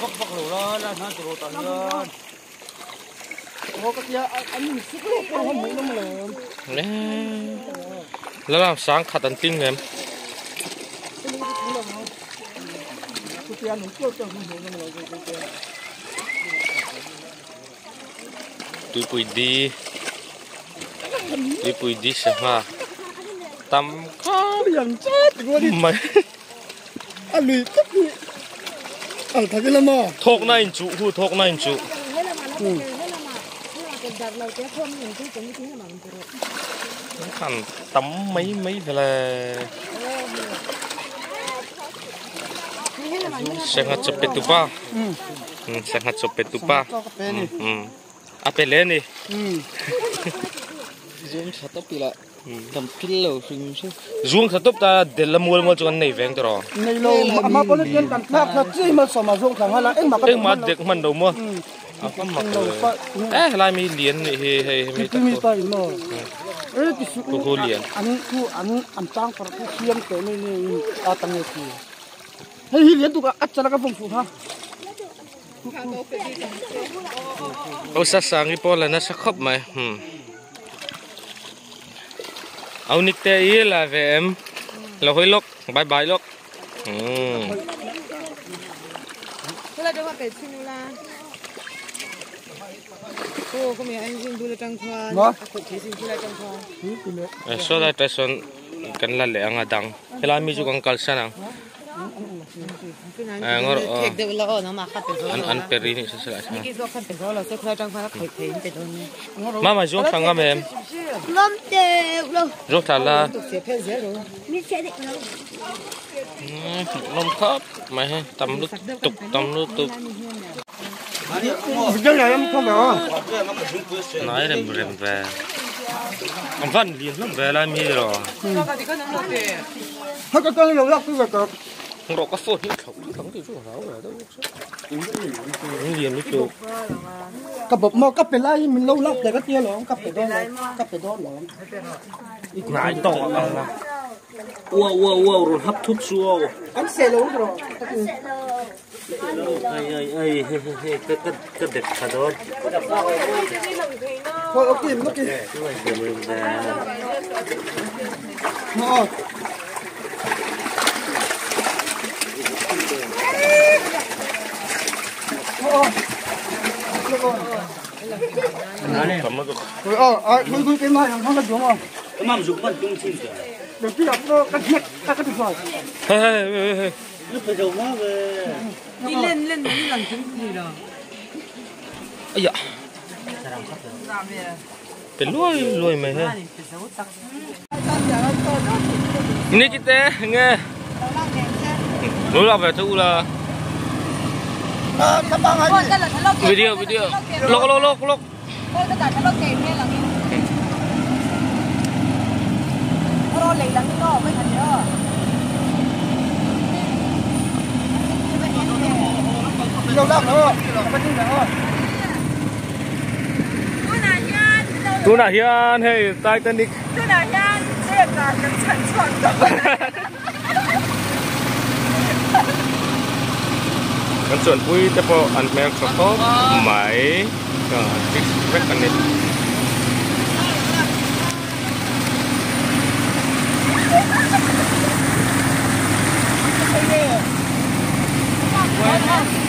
Vak vak lo la la hna tiro tah hian. La lam sang khat an tling em. Tuipui di tuipui di sangha tam khawp mai. Thawk na in chuh hu thawk na in chuh. Khan tam mai mai vele. Sangha chawp pe tu pa. Sangha chawp pe tu pa. A pe le ni. Zoom tha tawp ila. Kan phil lo hrim hrim. Zuang tha tawp ta del la mual mual chu kan nei veng tawh. Nei lo ama pawh chuan kan thlak kha chi mal sawma zuang thla nghala engmah ka Engmah dek hman lo maw? A ka mak lo. Eh helai mi lian nih hi hei hemi tak mi pa in maw? Eh ti su ku ku lian. An ku an an tang par ku siam te nei nei a tang e ti. Hei hi lian tuk a chala ka vawng fu ha. O sa sangi pawh la nasa khawp mai. Hmm. Au nik te i la ve em. Lo hoi lok bye bye lok. Hmm. Saw lai te sawn kan la leh ang a dang helai mi chu kan kalsan ang. An an pe ri nih sa Mama zuang thla ngam em? Zuang thla la. Lom khawp mai hei tam lutuk tam lutuk. Nai rem rem ve. An van lian hlawm ve lai mi ro. Ro ka phone hi thlo thlang ti chu hlau ve deuh bawk sia. Lian lutuk. Ka bawp maw ka pe lai min lo lak te ka tia lawm ka pe dawn lo ka pe dawn lawm. Ngai tawh ang a. Uau uau uau rawn hap thut chu aw. An seh lo rawh. Ai ai ai hei hei hei ka ka ka dek tha dawn. Thôi ok mất đi. Ờ. Ờ ờ đuôi đuôi cái này nó là đúng không? Mam zuk man tung chin ta. Được chứ nó cái hiệt cái cái rồi. Hey hey hey hey. Nó phải đầu má về. Đi lên lên đi lần chúng gì rồi. Ây da. Pe luai luai mai he. Ni ki te nge. Lo la ve chu la. Video video. Lok lok lok lok. Tunah hian hei Titanic. Tunah hian chet ah kan chhan chhuak tawh. Kan chuanpui te pawh an hmel tha khawp mai fix vek a ni.